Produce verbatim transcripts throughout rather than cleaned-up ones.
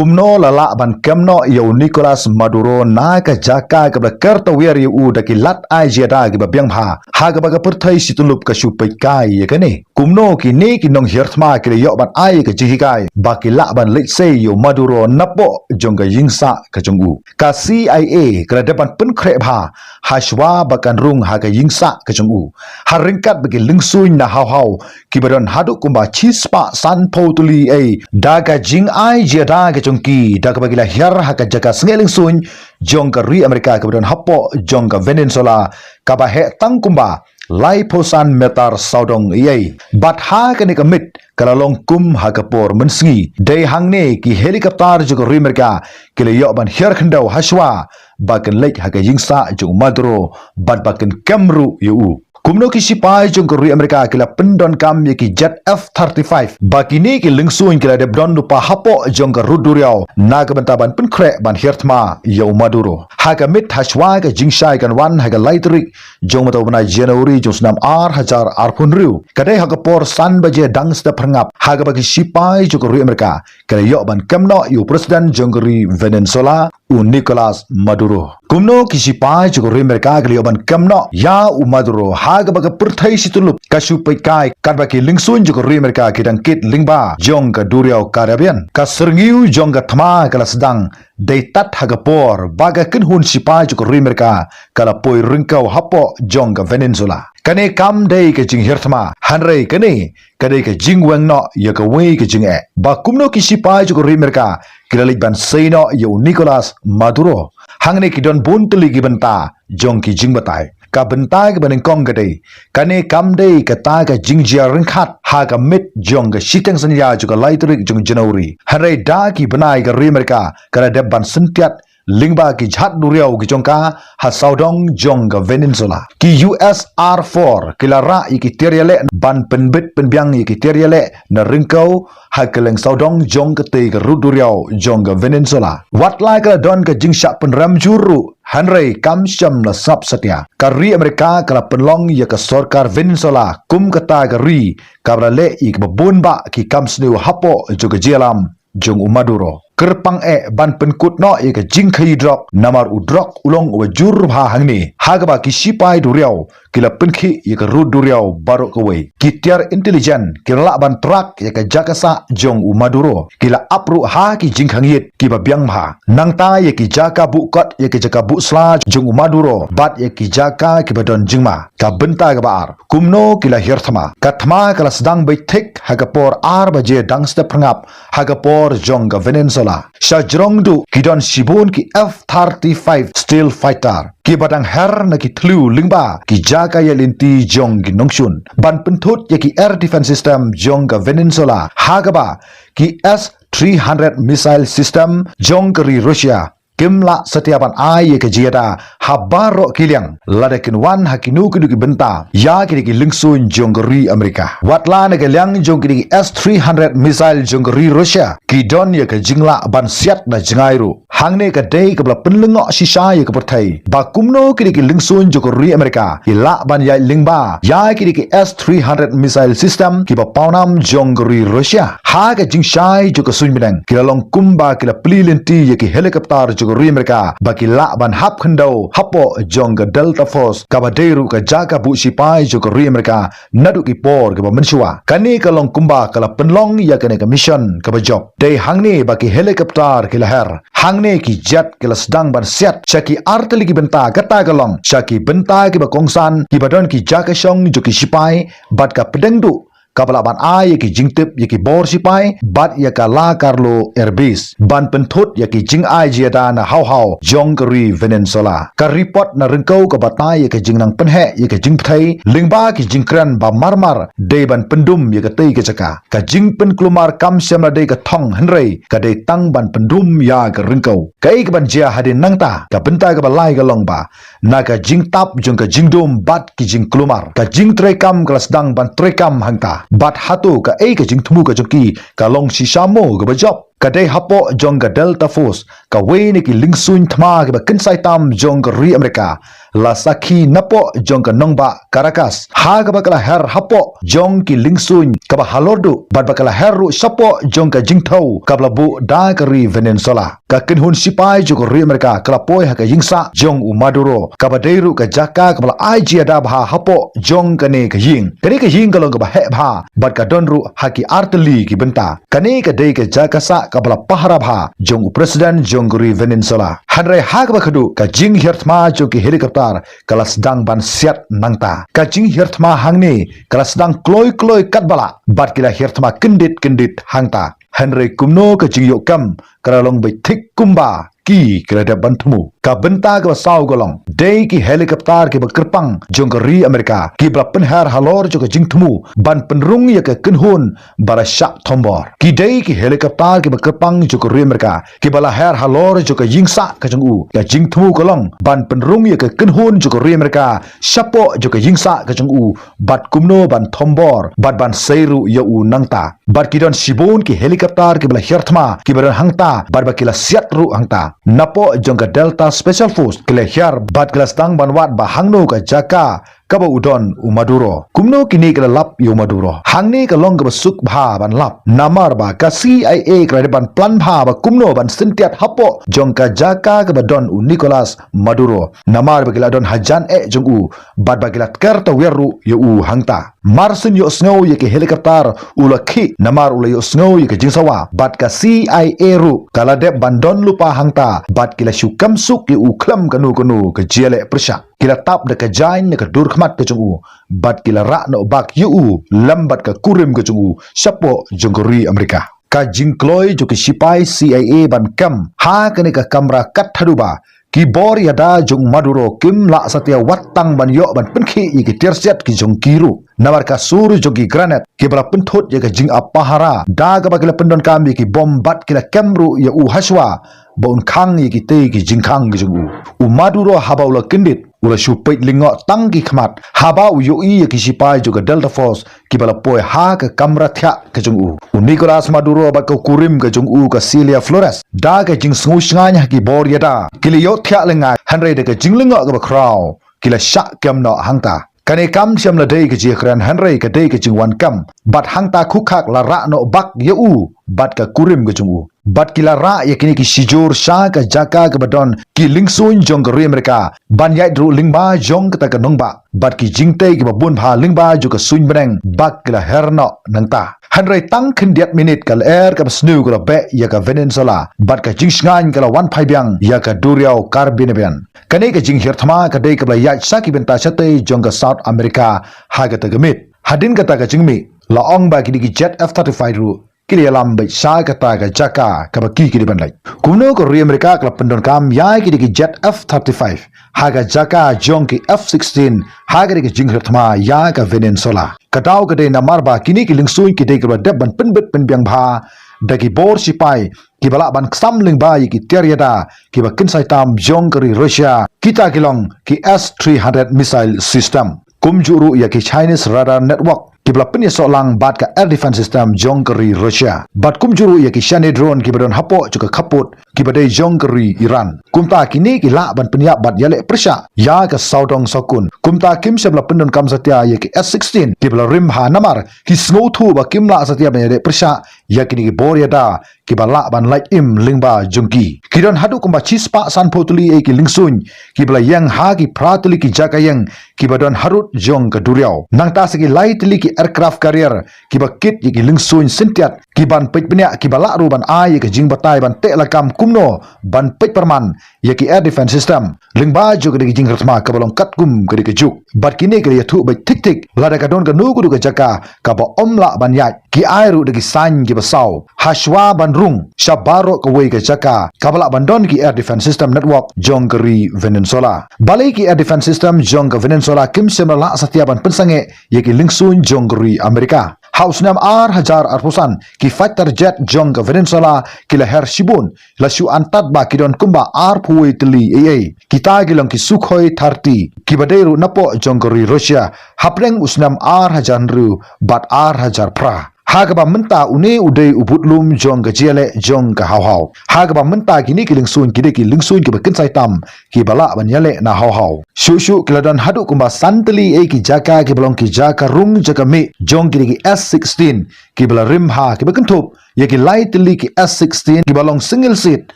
Kumno la lah ban kem noh ïa u Nicolas Maduro na ka jaka kaba la ker tawiar ïa u da ki lad ai jingïada kiba biang bha, ha kaba ka pyrthei shityllup ka shu peit kai ïa kane? Kumno kine ki nonghiar thma ki la ïoh ban ai ka jinghikai ba ki lah ban leit sei ïa u Maduro napoh jong ka ïing sah ka jong u? Ka C I A ka la dep ban pynkhreh bha hashwa ba kan rung ha ka ïing sah ka jong u, ha ryngkat ba ki lyngsuiñ na haw haw kiba don haduh kumba shispah sanphew tylli ei da ka jingai jingïada ka jong ki, da kaba ki la hiar ha ka jaka sngewlyngsuiñ jong ka ri Amerika kaba don hapoh jong ka Venezuela, kaba heh tang kumba laiphew san meter sawdong ei. Bad ha kane ka miet ka la long kum ha ka por mynsngi, dei hangne ki helicopter jong ka ri Amerika ki la ïoh ban hiar khyndew hashwa ba kin leit ha ka ïing sah jong u Maduro bad ba kin kem ruh ïa u. Kumno ki sipai jong ka ri Amerika ki la pyndonkam ïa ki jet F thirty-five, ba kine ki lyngsuiñ ki la dep don lypa hapoh jong ka rud duriaw na ka bynta ban pynkhreh ban hiar thma ïa u Maduro. Ha ka miet hashwa ka jingshai kan wan ha ka lai tarik jong mynta u bnai January jong u snem ar hajar arphew hynriew, ka dei ha ka por san baje dang step phyrngap, ha kaba ki sipai jong ka ri Amerika ki la ïoh ban kem noh ïa u president jong ka ri Venezuela, u Nicolas Maduro. Kumno ki sipai jong ka ri Amerika ki la ïoh ban kem noh ïa u Maduro, ha kaba ka pyrthei shityllup ka shu peit kai katba ki lyngsuiñ jong ka ri Amerika ki dang kit lyngba jong ka duriaw Caribbean? Ka syrngiew jong ka thma ka la sdang dei tad ha ka por ba ka kynhun sipai jong ka ri Amerika ka la poi ryngkew hapoh jong ka Venezuela. Kane kam dei ka jinghiar thma, hynrei kane ka dei ka jingweng noh ïa kawei ka jingeh, ba kumno ki sipai jong ka ri Amerika ki la leit ban sei noh ïa u Nicolas Maduro. Hangne ki don bun tylli ki bynta jong ki jingbatai. Ka bynta kaba nyngkong ka dei, kane kam dei kata ka jingjia ryngkat ha ka miet jong ka shiteng synñia jong ka lai tarik jong January, hynrei da ki bnai ka ri Amerika ka la dep ban syntiat lyngba ki jhad duriaw ki jong ka ha sawdong jong ka Venezuela. Ki U S R four ki la rah ïa ki tiar ïaleh ban pynbit pynbiang ïa ki tiar ïaleh na ryngkew ha kylleng sawdong jong katei ka rud duriaw jong ka Venezuela. Wat la ka la don ka jingshah pynrem jur ruh, hynrei kam shym la sngap satia. Ka ri Amerika ka la pynlong ïa ka sorkar Venezuela kum kata ka ri kaba la leh ïa kiba bun bah ki kam sniew hapoh jong ka jingïalam jong u Maduro. Kyrpang eh ban pynkut noh ïa ka jingkhaïi drok, namar u drok u long uba jur bha hangne, ha kaba ki sipai duriaw ki la pynkhih ïa ka rud duriaw baroh kawei. Ki tiar intelligence ki la lah ban track ïa ka jaka sah jong u Maduro, ki la ap ruh ha ki jingkhang ïit kiba biang bha. Nangta ïa ki jaka buh kot, ïa ki jaka buh sla jong u Maduro bad ïa ki jaka kiba don jingma. Ka bynta kaba ar, kumno ki la hiar thma? Ka thma ka la sdang beit thik ha ka por ar baje dang step phyrngap ha ka por jong ka Venezuela. Sha jrong duh ki don shibun ki F thirty-five stealth fighter kiba dang her na ki thliew lyngba ki jaka ïaid lynti jong ki nongshun ban pynthut ïa ki air defense system jong ka Venezuela, ha kaba ki S three hundred missile system jong ka ri Russia kim lah satia ban ai ïa ka jingïada ha baroh ki liang, lada kin wan ha kino kino ki bynta ïa kine ki lyngsuiñ jong ka ri Amerika. Wat la na ka liang jong kine ki S three hundred missile jong ka ri Russia, ki don ïa ka jinglah ban siat na jngai ruh. Hangne ka dei kaba la pynlyngngoh shisha ïa ka pyrthei ba kumno kine ki lyngsuiñ jong ka ri Amerika ki lah ban ïaid lyngba ïa kine ki S three hundred missile system kiba pawnam jong ka ri Russia. Ha ka jingshai jong ka suiñ bneng, ki la long kumba ki la plie lynti ïa ki helicopter jong ka ri Amerika ba ki lah ban hap khyndew hapoh jong ka Delta Force, kaba dei ruh ka jaka buh sipai jong ka ri Amerika naduh ki por kiba mynshuwa. Kane ka long kumba ka la pynlong ïa kane ka mission kaba jop. Dei hangne ba ki helicopter ki la her, hangne ki jet ki la sdang ban siat sha ki artylli ki bynta, kata ka long sha ki bynta kiba kongsan kiba don ki jaka shong jong ki sipai, bad ka pdeng duh kaba lah ban ai ïa ki jingtip ïa ki bor sipai bad ïa ka La Carlo Air Base ban pynthut ïa ki jingai jingïada na haw haw jong ka ri Venezuela. Ka report na ryngkew ka batai ïa ka jingnang pynheh ïa ka jingpyrthei lyngba ki jingkren ba mar mar dei ban pyndum ïa katei ka jaka. Ka jingpynkulmar kam shym la dei ka thong, hynrei ka dei tang ban pyndum ïa ka ryngkew. Kaei kaban jia hadien nangta? Ka bynta kaba lai ka long ba na ka jingtap jong ka jingdum bad ki jingkulmar, ka jingtreikam ka la sdang ban treikam hangta. Bad hato kaei ka jingthmu ka jong ki ka long shisha mo kaba jop? ka dei hapoh jong ka Delta Force, kawei na ki lyngsuin thma kiba kynsai tam jong ka ri Amerika, la sakhi napoh jong ka nongbah Caracas, ha kaba ka la her hapoh jong ki lyngsuin kaba halor duh, bad ba ka la her ruh shapoh jong ka jingthew kaba la buh da ka ri Venezuela. Ka kynhun sipai jong ka ri Amerika ka la poi ha ka ïingsah jong u Maduro, kaba dei ruh ka jaka kaba la ai jia da bha hapoh jong kane ka ïing. Kane ka ïing ka long kaba heh bha, bad ka don ruh ha ki artylli ki bynta. Kane ka dei ka jaka sah kaba la pahara bha jong u president jong ka ri Venezuela. Hynrei ha kaba khadduh, ka jinghiar thma jong ki helicopter ka la sdang ban siat nangta. Ka jinghiar thma hangne ka la sdang kloi kloi katba lah, bad ki la hiar thma kyndit kyndit hangta. Hynrei kumno ka jingïoh kam ka la long beit thik kumba ki ka la dep ban thmu. Ka bynta kaba saw ka long, dei ki helicopter kiba kyrpang jong ka ri Amerika kiba la pynher halor jong ka jingthmu ban pynrung ïa ka kynhun ba la shah thombor. Ki dei ki helicopter kiba kyrpang jong ka ri Amerika kiba la her halor jong ka ïingsah ka jong u. Ka jingthmu ka long ban pynrung ïa ka kynhun jong ka ri Amerika shapoh jong ka ïingsah ka jong u, bad kumno ban thombor, bad ban sei ruh ïa u nangta. Bad ki don shibun ki helicopter kiba la hiar thma kiba don hangta, bad ba ki la siat ruh hangta. Napoh jong ka Delta Special Force ki la hiar, bad ki la sdang ban wad ba hangno ka jaka kaba u don u Maduro. Kumno kine ki la lap ïa u Maduro? Hangne ka long kaba suk bha ban lap, namar ba ka C I A ka la dep ban plan bha ba kumno ban syntiat hapoh jong ka jaka kaba don u Nicolas Maduro, namar ba ki la don hajan eh jong u, bad ba ki la tker tawiar ruh ïa u hangta. Mar syn ïohsngew ïa ki helicopter u la khih, namar u la ïohsngew ïa ka jingsawa, bad ka C I A ruh ka la dep ban don lypa hangta, bad ki la shu kam suk ïa u khlem kano kano ka jingïaleh pyrshah. Ki la tap da ka jaiñ na ka dur khmat ka jong u, bad ki la rah noh bak ïa u lem bad ka kurim ka jong u shapoh jong ka ri Amerika. Ka jingkloi jong ki sipai C I A ban kem ha kane ka kamra kat haduh ba ki bor ïada jong u Maduro kim lah satia wat tang ban ïoh ban pynkhih ïa ki tiar siat ki jong ki ruh, namar ka sur jong ki granate kiba la pynthut ïa ka jingap pahara, da kaba ki la pyndonkam ïa ki bom, bad ki la kem ruh ïa u hashwa ba un khang ïa kitei ki jingkhang ki jong u. U Maduro haba u la kyndit, u la shu peit lyngngoh tang ki khmat haba u ïohi ïa ki sipai jong ka Delta Force kiba la poi ha ka kamra thiah ka jong u. U Nicolas Maduro bad ka kurim ka jong u, ka Cilia Flores, da ka jingsngew shngaiñ ha ki bor ïada, ki la ïohthiah lyngngai, hynrei da ka jinglyngngoh kaba khraw ki la shah kem noh hangta. Kane kam shym la dei ka jingkren, hynrei ka dei ka jingwan kem. Bad hangta khukhak la rah noh bak ïa u bad ka kurim ka jong u. Bad ki la rah ïa kine ki shijur sha ka jaka kaba don ki lyngsuin jong ka ri Amerika ban ïaid ruh lyngba jong kata ka nongbah. Bad ki jingtei kiba bun bha lyngba jong ka suiñ bneng bad ki la her noh nangta. Hynrei tang khyndiat minit ka lyer kaba sniew ka la beh ïa ka Venezuela, bad ka jingshngaiñ ka la wan phai biang ïa ka duriaw Caribbean. Kane ka jinghiar thma ka dei kaba la ïaid sha ki bynta shatei jong ka South America ha kata ka miet. Hadien kata ka jingmih, la ong ba kine ki jet F thirty-five ruh ki la ïalam beit sha kata ka jaka kaba ki ki dei ban leit. Kumno ka ri Amerika ka la pyndonkam ïa kine ki jet F thirty-five ha ka jaka jong ki F sixteen ha kane ka jinghiar thma ïa ka Venezuela? Ka daw ka dei namar ba kine ki lyngsuin ki dei kaba dep ban pynbit pynbiang bha da ki bor sipai kiba lah ban ksam lyngba ïa ki tiar ïada kiba kynsai tam jong ka ri Russia, kita ki long ki S three hundred missile system. Kumjuh ruh ïa ki Chinese radar network kiba la pynïasoh lang bad ka air defense system jong ka ri Russia. Bad kumjuh ruh ïa ki shane drone kiba don hapoh jong ka khappud kiba dei jong ka ri Iran. Kumta kine ki lah ban pynïap bad ïaleh pyrshah ïa ka sawdong sawkun. Kumta kim shym la pyndonkam satia ïa ki S sixteen kiba la rim bha namar ki sngewthuh ba kim lah satia ban ïaleh pyrshah ïa kine ki bor ïada kiba lah ban lait im lyngba jong ki. Ki don haduh kumba shispah sanphew tylli ïa ki lyngsuin kiba la ïeng ha ki phra tylli ki jaka ïeng kiba don harud jong ka duriaw. Nangta sa ki lai tylli ki aircraft carrier kiba kit ïa ki lyngsuin syntiat kiban peit bniah, kiba lah ruh ban ai ïa ka jingbatai ban teh lakam kumno ban peit pyrman ïa ki air defense system lyngba jong ka dei ka jinghiar thma kaba long katkum ka dei ka juk. Bad kine ki la ïathuh beit thik thik, lada ka don kano kano ka jaka kaba ym lah ban ïaid, ki ai ruh da ki sign kiba saw. Hashwa ban rung sha baroh kawei ka jaka kaba lah ban don ki air defense system network jong ka ri Venezuela. Balei ki air defense system jong ka Venezuela kim shym la lah satia ban pynsangeh ïa ki lyngsuin jong ka ri Amerika? Ha u snem ar hajar arphew san, ki fighter jet jong ka Venezuela ki la her shibun, la shu antad ba ki don kumba arphew tylli ei ei. Kita ki long ki Sukhoi thirty kiba dei ruh napoh jong ka ri Russia hapdeng u snem ar hajar hynriew bad ar hajar phra. Ha kaba mynta une u dei u budlum jong ka jingïaleh jong ka hawhaw. Ha kaba mynta kine ki lyngsuin ki dei ki lyngsuin kiba kynsai tam kiba lah ban ïaleh na hawhaw. Shuh shuh ki la don haduh kumba san tylli ei ki jaka kiba long ki jaka rung jaka mih jong ki dei ki S sixteen kiba la rim ha kiba kynthup ïa ki lai tylli ki S sixteen kiba long single seat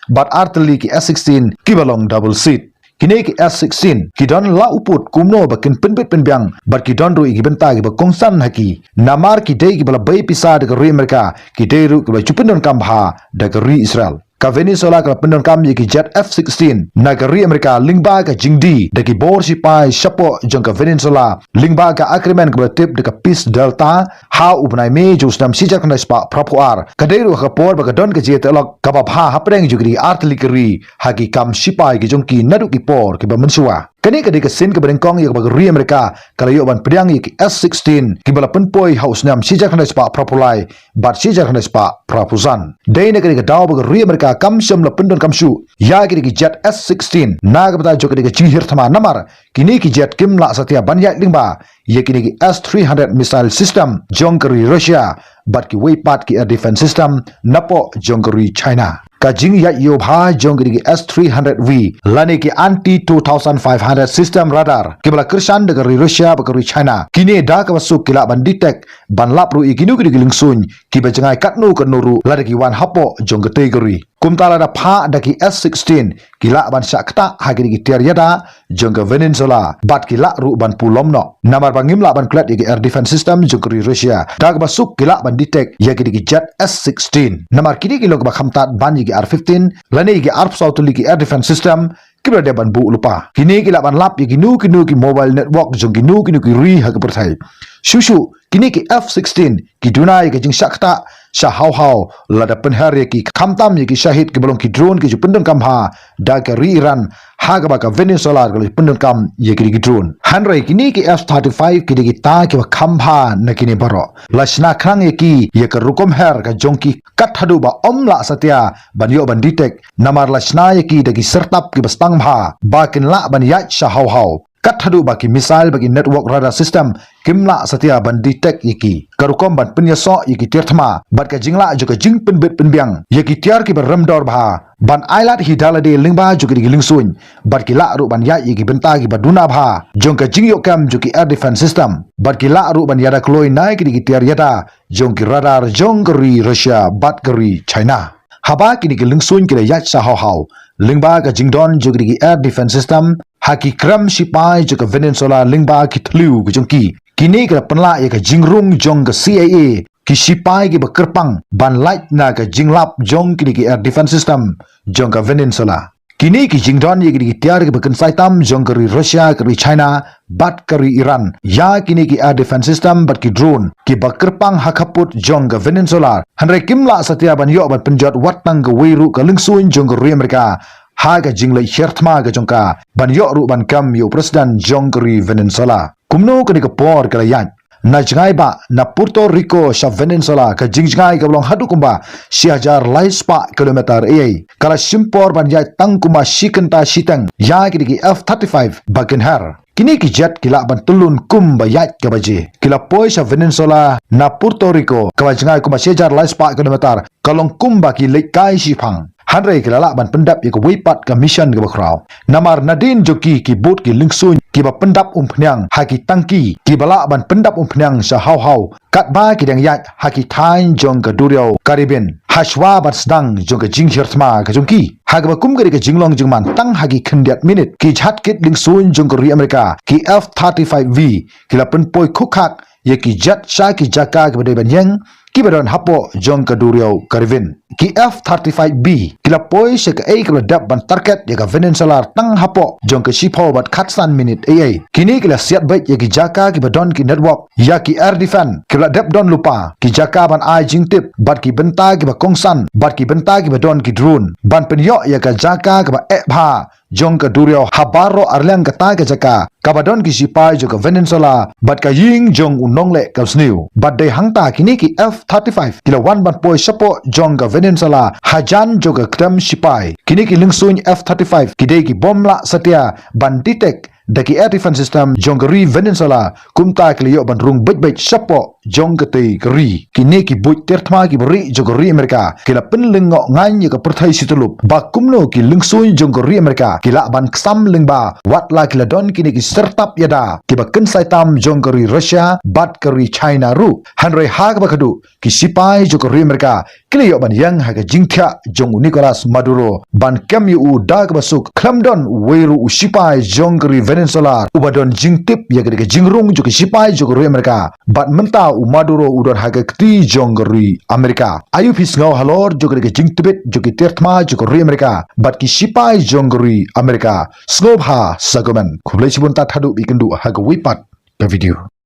bad ar tylli ki S sixteen kiba long double seat. Kine ki S sixteen ki don la u pud kumno ba kin pynbit pynbiang bad ki don ruh ïa ki bynta kiba kongsan ha ki. Namar ki dei kiba la bei pisa da ka ri Amerika, ki dei ruh kiba ju pyndonkam bha da ka ri Israel. Ka Venezuela ka la pyndonkam ïa ki jet F sixteen na ka ri Amerika lyngba ka jingdie da ki bor shipai shapoh jong ka Venezuela lyngba ka agreement kaba la tip da ka Peace Delta ha u bnai May jong u snem shi hajar khyndai spah phra phew ar. Ka dei ruh ha ka por ba ka don ka jingïatyllok kaba bha hapdeng jong ki ar tylli ki ri ha ki kam shipai ki jong ki naduh ki por kiba mynshuwa. Kane ka dei ka sien kaba nyngkong ïa kaba ka ri Amerika ka la ïoh ban pdiang ïa ki S sixteen kiba la pynpoi ha u snem shi hajar khyndai spah phra phew lai bad shi hajar khyndai spah phra phew san. Dei na ka dei ka daw ba ka ri Amerika kam shym la pyndonkam shuh ïa ki dei ki jet S sixteen na ka bynta jong ka dei ka jinghiar thma namar kine ki jet kim lah satia ban ïaid lyngba ïa kine ki S three hundred missile system jong ka ri Russia bad kiwei pat ki air defense system napoh jong ka ri China. Ka jingïaid ïew bha jong ki dei ki S three hundred V lane ki anti two thousand five hundred system radar kiba la kyrshan da ka ri Russia bad ka ri China. Kine da kaba suk ki lah ban detect ban lap ruh ïa kino kino ki lyngsuin kiba jngai katno katno ruh lada ki wan hapoh jong katei ka ri. Kumta lada phah da ki S sixteen ki lah ban shah ktah ha ki dei ki tiar ïada jong ka Venezuela bad ki lah ruh ban pulom noh. Namar ba ngim lah ban klet ïa ki air defense system jong ka ri Russia da kaba suk ki lah ban detect ïa ki dei ki jet S sixteen. Namar kine ki long kaba kham tad ban ïa ki R fifteen lane ïa ki arphew saw tylli ki air defense system kiba la dep ban buh lypa. Kine ki lah ban lap ïa kino kino ki mobile network jong kino kino ki ri ha ka pyrthei. Shuh shuh kine ki F sixteen ki duna ïa ka jingshah ktah sha hawhaw lada pynher ïa ki khamtam ïa ki shahid kiba long ki drone ki ju pyndonkam bha da ka ri Iran ha kaba ka Venezuela ka la pyndonkam ïa ki, ki drone. Hynrei kine ki F thirty-five ki dei kita kiba kham bha na kine baroh. La shna khnang ïa ki ïa ka rukom her ka jong ki kat haduh ba ym lah satia ban ïoh ban detect namar la shna ïa ki da ki syrtap kiba stang bha ba kin lah ban ïaid sha hawhaw. Kat haduh ba ki missile ba ki network radar system kim lah satia ban detect ïa ki. Ka rukom ban pynïasoh ïa ki tiar thma bad ka jinglah jong ka jingpynbit pynbiang ïa ki tiar kiba rem dor bha ban ailad hi da lade lyngba jong ki dei ki lyngsuin bad ki lah ruh ban ïaid ïa ki bynta kiba duna bha jong ka jingïoh kem jong ki air defense system bad ki lah ruh ban ïada kloi na ki dei ki tiar ïada jong ki radar jong ka ri Russia bad ka ri China. Haba kine ki lyngsuin ki la ïaid sha hawhaw lyngba ka jingdon jong ki dei ki air defense system ha ki krem shipai jong ka Venezuela lyngba ki thliew ka jong ki. Kine ki la pynlah ïa ka jingrung jong ka C I A ki shipai kiba kyrpang ban lait na ka jinglap jong kine ki air defense system jong ka Venezuela. Kine ki jingdon ïa ki dei ki tiar kiba kynsai tam jong ka ri Russia ka ri China bad ka ri Iran ïa kine ki air defense system bad ki drone kiba kyrpang ha khappud jong ka Venezuela. Hynrei kim lah satia ban ïoh ban pynjot wat tang kawei ruh ka lyngsuin jong ka ri Amerika ha ka jingleit hiar thma ka jong ka ban ïoh ruh ban kem ïa u president jong ka ri Venezuela. Kumno kane ka por ka la ïaid? Na jngai ba na Puerto Rico sha Venezuela ka jingjngai kaba long haduh kumba shi hajar lai spah kilometer ei ei ka la shim por ban ïaid tang kumba shi kynta shiteng ïa ki dei ki F thirty-five ba kin her. Kine ki jet ki lah ban tyllun kumba ïaid ka baje. Ki la poi sha Venezuela na Puerto Rico kaba jngai kumba shi hajar lai spah kilometer ka long kumba ki leit kai shiphang. Hynrei ki la lah ban pyndap ïa kawei pat ka mission kaba khraw. Namar nadien jong ki ki bud ki lyngsuin kiba pyndap umphniang ha ki tangki kiba lah ban pyndap umphniang sha hawhaw katba ki dang ïaid ha ki thaiñ jong ka duriaw Caribbean. Hashwa ban sdang jong ka jinghiar thma ka jong ki ha kaba kum ka dei ka jinglong jingman tang ha ki khyndiat minit ki jahaj kit lyngsuin jong ka ri Amerika ki F thirty-five V ki la pynpoi khukkhak ïa ki jet sha ki jaka kiba dei ban ïeng kiba don hapoh jong ka duriaw Caribbean. Ki F thirty-five B ki la poi sha kaei kaba la dep ban target ïa ka Venezuela tang hapoh jong ka shiphew bad khatsan minit ei ei. Kine ki la siat beit ïa ki jaka kiba don ki network ïa ki air defense kiba la dep don lypa, ki jaka ban ai jingtip bad ki bynta kiba kongsan bad ki bynta kiba don ki drone ban pynïoh ïa ka jaka kaba eh bha jong ka duriaw ha baroh arliang kata ka jaka kaba don ki shipai jong ka Venezuela bad ka ïing jong u nongleh ka sniew. Bad dei hangta kine ki F thirty-five ki la wan ban poi shapoh jong ka Venezuela hajan jong ka ktem shipai. Kine ki lyngsuin F thirty-five ki dei ki bym lah satia ban detect da ki air defense system jong ka ri Venezuela, kumta ki la ïoh ban rung beit beit shapoh jong katei ka ri. Kine ki buit tiar thma kiba rieh jong ka ri Amerika ki la pynlyngngoh ngan ïa ka pyrthei shityllup ba kumno ki lyngsuin jong ka ri Amerika ki lah ban ksam lyngba, wat la ki la don kine ki syrtap ïada kiba kynsai tam jong ka ri Russia bad ka ri China ruh. Hynrei ha kaba khadduh ki sipai jong ka ri Amerika ki la ïoh ban ïeng ha ka jingthiah jong u Nicolas Maduro ban kem ïa u da kaba suk, khlem don uwei ruh u sipai jong ka ri Venezuela uba don jingtip ïa ka jingrung jong ki sipai jong ka ri Amerika. Bad mynta u Maduro u don ha ka kti jong ka ri Amerika. Aïu phi sngew halor jong ka jingtbit jong ki tiar thma jong ka ri Amerika bad ki sipai jong ka ri Amerika? Sngewbha sa comment. Khublei shibun, tad haduh ban ïakynduh ha kawei pat ka video.